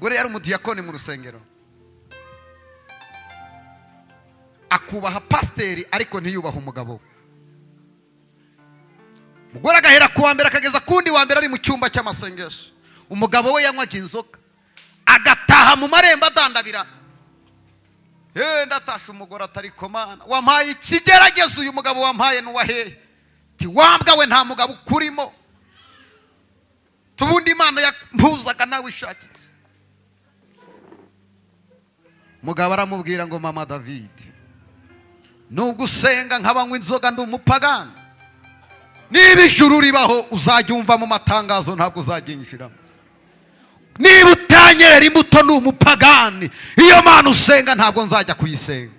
Umugore yari umudiyakoni mu rusengero, akubaha pasiteri ariko ntiyubahe umugabo we. Umugore agahera ku wa mbere akageza ku wundi wa mbere ari mu cyumba cy'amasengesho. Umugabo we yanywaga inzoga agataha mu marembo adandabira. Ndatashe, umugore atari komana wampaye ikigeragezo, uyu mugabo wampaye n'uwahehe? Tiwambwa we, nta mugabo ukurimo, tubundi Imana yampuzaga nawe ishaka iki? Mugabo aramubwira ngo: "Mama David, nubwo usenga nkabanywa inzoga, ndi umupagani, niba ijuru ribaho uzajya umva mu matangazo, ntabwo uzaryinjiramo. Niba utanyerera imbuto ni umupagani, iyo Mana usenga ntabwo nzajya kuyisenga."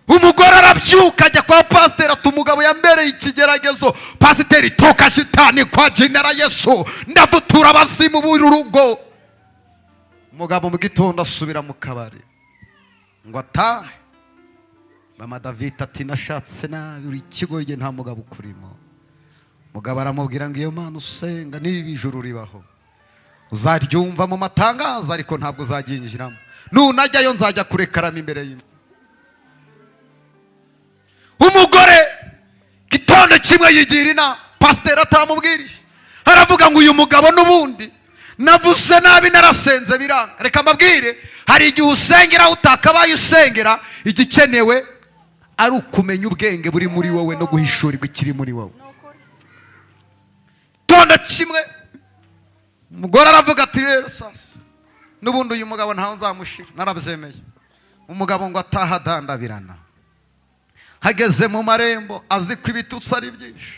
Umugore arabyuka ajya kwa pasiteri ati: "Umugabo yambereye ikigeragezo." Pasiteri: "Toka shitani kwa jina la Yesu, ndavutura abazimu b'uru rugo." Umugabo mu gitondo asubira mu kabari ngo atahe. Mama David ati: "Nashatse nabi, uri ikigoryi, nta mugabo ukurimo." Mugabo aramubwira ngo: "Iyo Mana usenga, niba ijuru ribaho uzaryumva mu matangazo, ariko ntabwo uzaryinjiramo. Nunajyayo nzajya kurekaramo imbere y'Imana." Umugore gitondo kimwe yigira inama, pasiteri atamubwirije, aravuga ngo: "Uyu mugabo n'ubundi navuze nabi, narasenze biranga." Reka mbabwire, hari igihe usengera aho utakabaye usengera. Igikenewe ari ukumenya ubwenge buri muri wowe no guhishurirwa ikiri muri wowe. Gitondo kimwe umugore aravuga ati: "Rero sasa n'ubundi uyu mugabo ntawe nzamushira, narabyemeye." Umugabo ngo ataha adandabirana, hageze mu marembo azi ko ibitutsi ari byinshi.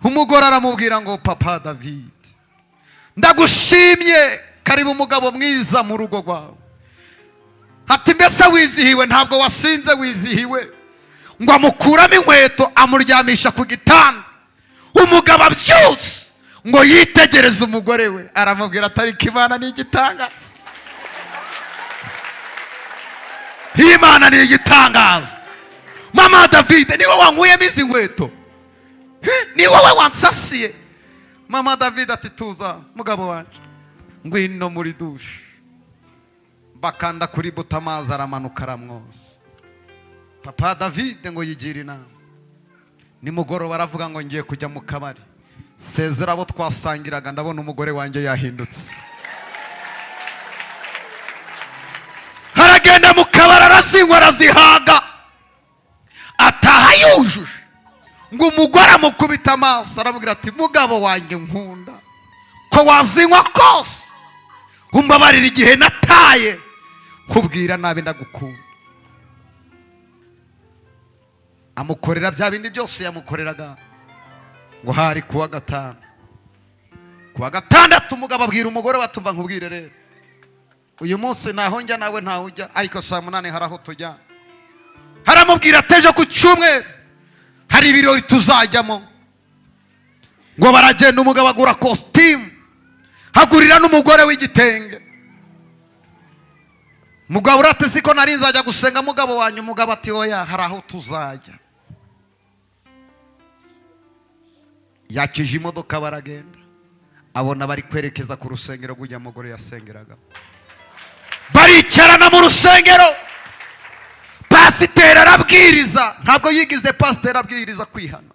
Umugore aramubwira ngo: "Papa David, ndagushimye, karibu umugabo mwiza mu rugo rwawe." Ati: "Mbese wizihiwe? Ntabwo wasinze, wizihiwe?" Ngo amukuramo inkweto, amuryamisha ku gitanda. Umugabo abyutse ngo yitegereze umugore we, aramubwira ati: "Ariko Imana ni igitangaza, Imana ni igitangaza. Mama David, ni wowe wankuyemo izi nkweto? Ni wowe wansasiye?" Mama David ati: "Tuza mugabo wanjye, ngwino muri dushe." Bakanda kuri buto, amazi aramanuka aramwoza. Papa David ngo yigira inama, nimugoroba aravuga ngo: "Ngiye kujya mu kabari, sezera abo twasangiraga, ndabona umugore wanjye yahindutse." Aragenda mu kabari, arazinywa, arazihaga, ataha yujuje. Ngo umugore amukubita amaso, aramubwira ati: "Mugabo wanjye nkunda, ko wazinywa kose, umbabarira igihe nataye nkubwira nabi, ndagukunda." Amukorera bya bindi byose yamukoreraga. Ngo hari kuwa gatanu, kuwa gatandatu umugabo abwira umugore: "Batumva nkubwire rero, uyu munsi ntaho njya nawe ntaho ujya, ariko saa 8 hari aho tujya." Haramubwira ati: "Ejo ku cyumweru hari ibirori tuzajyamo." Ngo baragenda, umugabo agura kositimu, hagurira n'umugore w'igitenge. Mugabo urate siko nari nzajya gusenga mugabo wanyu? Umugabo ati: "Oya, hari aho tuzajya." Yakije imodoka baragenda, abona bari kwerekeza ku rusengero rw'ujya mugore yasengeragamo. Baricarana mu rusengero, pasiteri arabwiriza, ntabwo yigize pasiteri, abwiriza kwihana.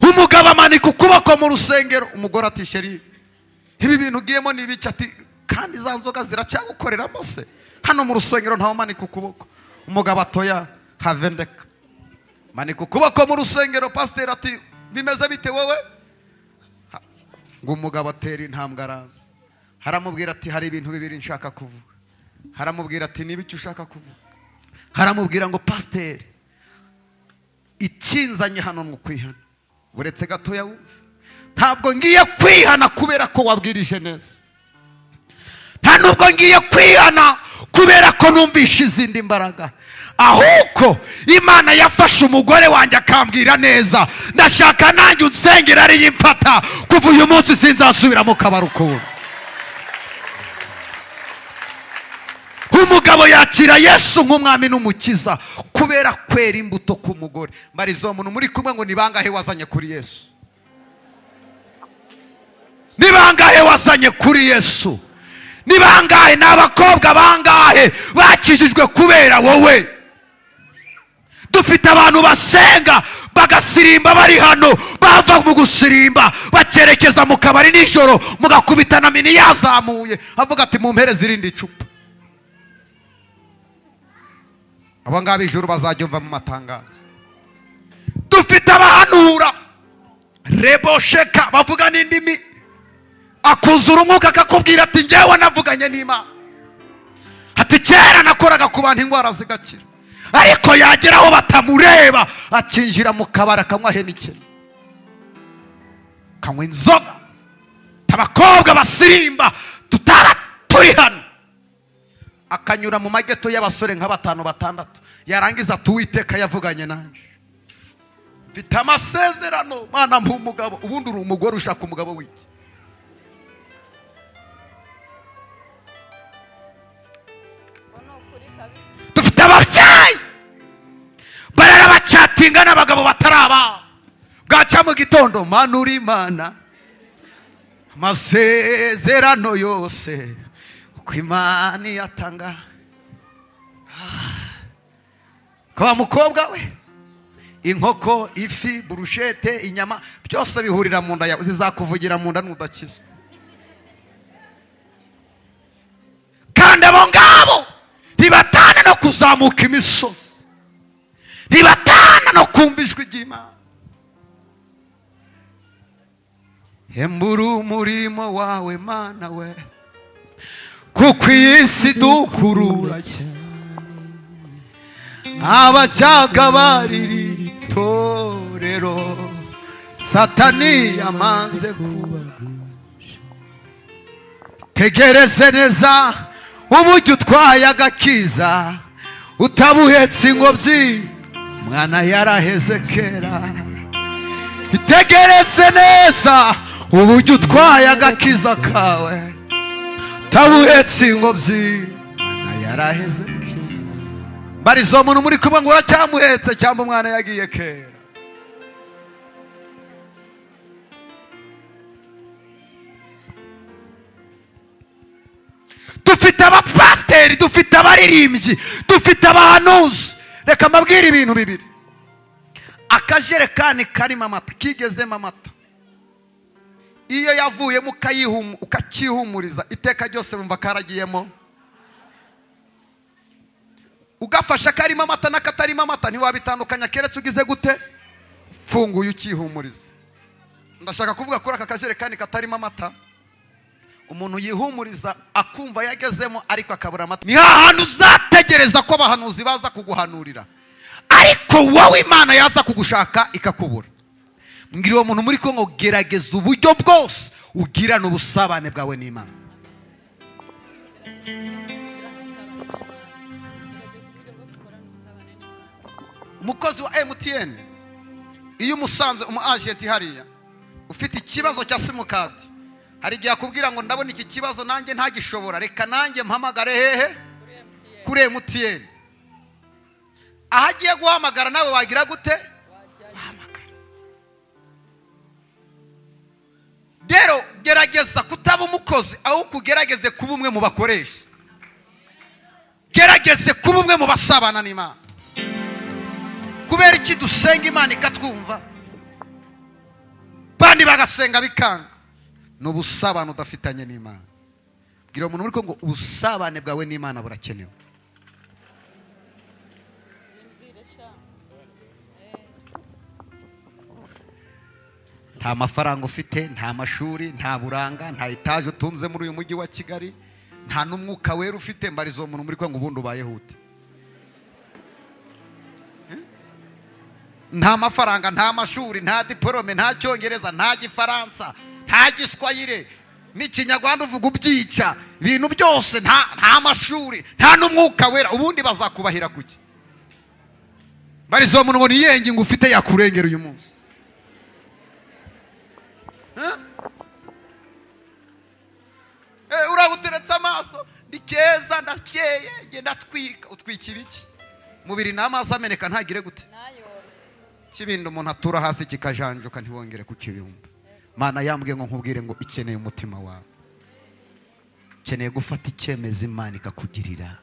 Umugabo amanika ukuboko mu rusengero. Umugore ati: "Sheri, ibi bintu ugiyemo ni ibiki?" Ati: "Kandi za nzoga ziracyagukoreramo se? Hano mu rusengero ntawe umanika ukuboko." Umugabo atoya have ndeka, manika ukuboko mu rusengero. Pasiteri ati: "Bimeze bite wowe?" Ngo umugabo atera intambwe araza, haramubwira ati: "Hari ibintu bibiri nshaka kuvuga." Haramubwira ati: "Niba icyo ushaka kuvuga?" Haramubwira ngo: "Pasiteri, ikinzanye hano ni ukwihana. Uretse gatoya wumve, ntabwo ngiye kwihana kubera ko wabwirije neza, nta nubwo ngiye kwihana kubera ko numvishe izindi mbaraga, ahubwo Imana yafashe umugore wanjye akambwira neza, ndashaka nanjye unsengera ariyo imfata. Kuva uyu munsi sinzasubira mu kabari ukundi." Umugabo yakira Yesu nk'umwami n'umukiza kubera kwera imbuto k'umugore. Mbariza uwo muntu muri kumwe ngo: "Ni bangahe wazanye kuri Yesu? Ni bangahe wazanye kuri Yesu? Ni bangahe? Ni abakobwa bangahe bakijijwe kubera wowe?" Dufite abantu basenga bagasirimba bari hano, bava mu gusirimba bakerekeza mu kabari nijoro, mugakubitana mini yazamuye, avuga ati: "Mumpereze irindi cupa." Abo ngabo ijuru bazajya mu matangazo. Dufite abahanura rebosheka, bavuga n'indimi, akuzura umwuka, akakubwira ati: "Njyewe navuganye n'Imana," ati: "Kera nakoraga ku bantu indwara zigakira." Ariko yagera aho batamureba, akinjira mu kabari, akanywa Heineken, akanywa inzoga. Abakobwa basirimba tutaba turi hano, akanyura mu mageto y'abasore nka batanu, batandatu, yarangiza ati: "Uwiteka yavuganye nanjye, mfite amasezerano, Mana mpa umugabo." Ubundi uri umugore, ushaka umugabo w'iki? Ngo ni ukuri kabisa. Dufite ababyeyi barara bacatinga n'abagabo batari ababo, bwacya mu gitondo: "Mana, uri Imana, amasezerano yose uko Imana iyatanga." Kwa mukobwa we, inkoko, ifi, burushete, inyama, byose bihurira mu nda yawe, zizakuvugira mu nda nudakizwa. Kandi abo ngabo ntibatana no kuzamuka imisozi, ntibatana no kumva ijwi ry'Imana. Hembura umurimo wawe, Mana we, kuko iyi si dukurura cyane, abacyaga bariri itorero, Satani yamaze kuba. Tegereze neza uburyo utwaye agakiza, utabuhetse ingobyi, mwana yaraheze kera. Itegereze neza uburyo utwaye agakiza kawe, utabuhetse ingobyi, mwana yaraheze kera. Mbariza uwo muntu muri kumwe ngo: "Uracyamuhetse cyangwa umwana yagiye kera?" Dufite abapasiteri, dufite abaririmbyi, dufite abahanuzi. Reka mbabwire ibintu bibiri. Akajerekani karimo amata, kigezemo amata, iyo yavuyemo ukakihumuriza, iteka ryose bumva karagiyemo. Ugafasha karimo amata n'akatarimo amata, ntiwabitandukanya keretse ugize gute? Funguye ukihumuriza. Ndashaka kuvuga kuri aka kajerekani katarimo amata, umuntu yihumuriza akumva yagezemo, ariko akabura amata. Ni hantu uzategereza ko abahanuzi baza kuguhanurira, ariko wowe Imana yaza kugushaka ikakubura. Mbwira uwo muntu muri kumwe ngo: "Gerageza uburyo bwose ugirane ubusabane bwawe n'Imana." Gerageza uburyo bwose ukorane ubusabane n'Imana. Umukozi wa MTN, iyo umusanze, umu agent hariya, ufite ikibazo cya simukadi, hari igihe akubwira ngo: "Ndabona iki kibazo nanjye ntagishobora, reka nanjye mpamagare." Hehe? Kuri MTN. Kuri MTN. Aho agiye guhamagara, nawe wagira gute? Wajyayo. Wahamagara. Rero gerageza kutaba umukozi, ahubwo ugerageze kuba umwe mu bakoresha, gerageze kuba umwe mu basabana n'Imana. Kubera iki dusenga Imana ikatwumva, bandi bagasenga bikanga? Ni ubusabane udafitanye n'Imana. Bwira umuntu uri ngo ubusabane bwawe n'Imana burakenewe. Bimbwire sha. Nta mafaranga ufite, nta mashuri, nta buranga, nta etaje utunze muri uyu mujyi wa Kigali, nta n'umwuka wera ufite. Mbariza uwo muntu muri ngo: "Ubundi ubayeho ute?" Eh? Nta mafaranga, nta mashuri, nta diporome, nta cyongereza, nta gifaransa, nta giswahili, n'ikinyarwanda uvuga ubyica, ibintu byose, nta mashuri, nta n'umwuka wera, ubundi bazakubahira kuki? Mbariza uwo muntu ngo: "Ni iyihe ngingo ufite yakurengera uyu munsi?" Eh? Urabuteretse amaso, ndi keza, ndakeye. Ngenda atwika. Utwika ibiki? Mubiri n'amazi ameneka ntagire gute? Nayorwe. Kibindi umuntu atura hasi kikajanjuka, ntiwongere kukibumva. Mana yambwiye ngo nkubwire ngo ikeneye umutima wawe, ukeneye gufata icyemezo, Imana ikakugirira.